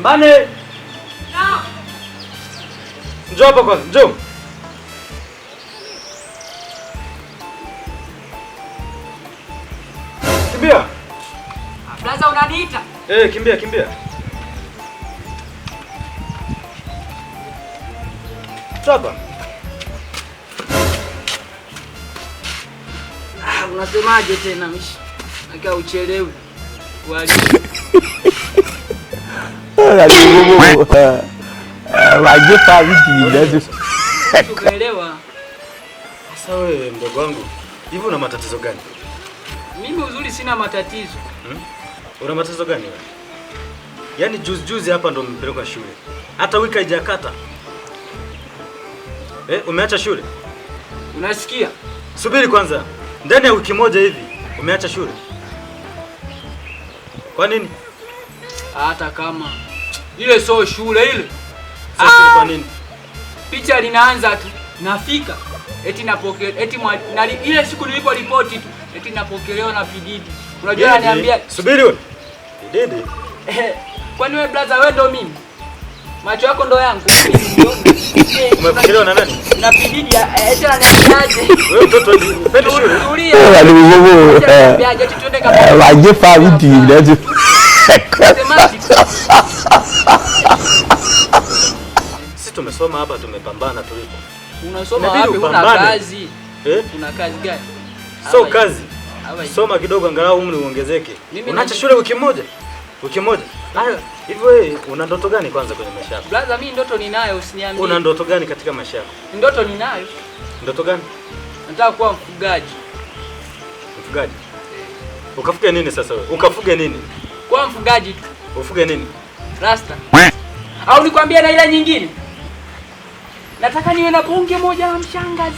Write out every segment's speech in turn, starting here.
Mane. Njoo hapa kwanza, njoo. Kimbia. Blaza, unaniita? Eh, kimbia kimbia. Chapa. Ah, unasemaje tena mishi? Aka uchelewi. Wali. Ukaelewa. Sasa wewe mdogo wangu, hivi una matatizo gani? Mimi uzuri sina matatizo. Hmm? Una matatizo gani wewe? Yaani juzi juzi hapa ndo umepelekwa shule. Hata wiki haijakata. Umeacha shule? Unasikia? Subiri kwanza. Ndani ya wiki moja hivi umeacha shule. Kwa nini? Hata kama ile sio shule ile. Sio shule kwa nini? Picha linaanza tu. Nafika eti napokea eti ile siku nilipo ripoti tu eti napokelewa na Pididi. Unajua ananiambia subiri wewe. Pididi. Kwani wewe brother, wewe ndo mimi? Macho yako ndo yangu. Umepokelewa na nani? Na Pididi eti ananiambiaje? Wewe mtoto upende shule. Tulia. Ananiambiaje eti tuende kama Sisi tumesoma hapa, tumepambana tulipo. Unasoma wapi? Una kazi? Eh? Una kazi gani? So kazi. Soma kidogo angalau umri uongezeke. Unaacha shule wiki moja? Wiki moja. Haya, hivi wewe una ndoto gani kwanza kwenye maisha yako? Brother, mimi ndoto ninayo, usiniambie. Una ndoto gani katika maisha yako? Ndoto ninayo. Ndoto gani? Nataka kuwa mfugaji. Mfugaji? Ukafuge nini sasa wewe? Ukafuge nini? Kuwa mfugaji tu. Ufuge nini? Rasta. Au nikwambie na ile nyingine? Nataka niwe na bonge moja la mshangazi.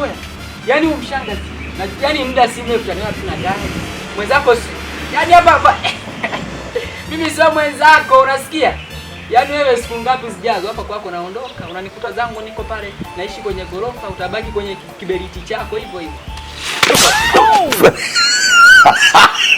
Oya. Yaani umshangazi. Na yaani muda si mrefu tutaona tuna gari. Mwenzako si. Yaani hapa hapa. Mimi sio mwenzako, unasikia? Yaani wewe siku ngapi zijazo hapa kwako naondoka, unanikuta zangu niko pale naishi kwenye gorofa, utabaki kwenye kiberiti chako hivyo hivyo.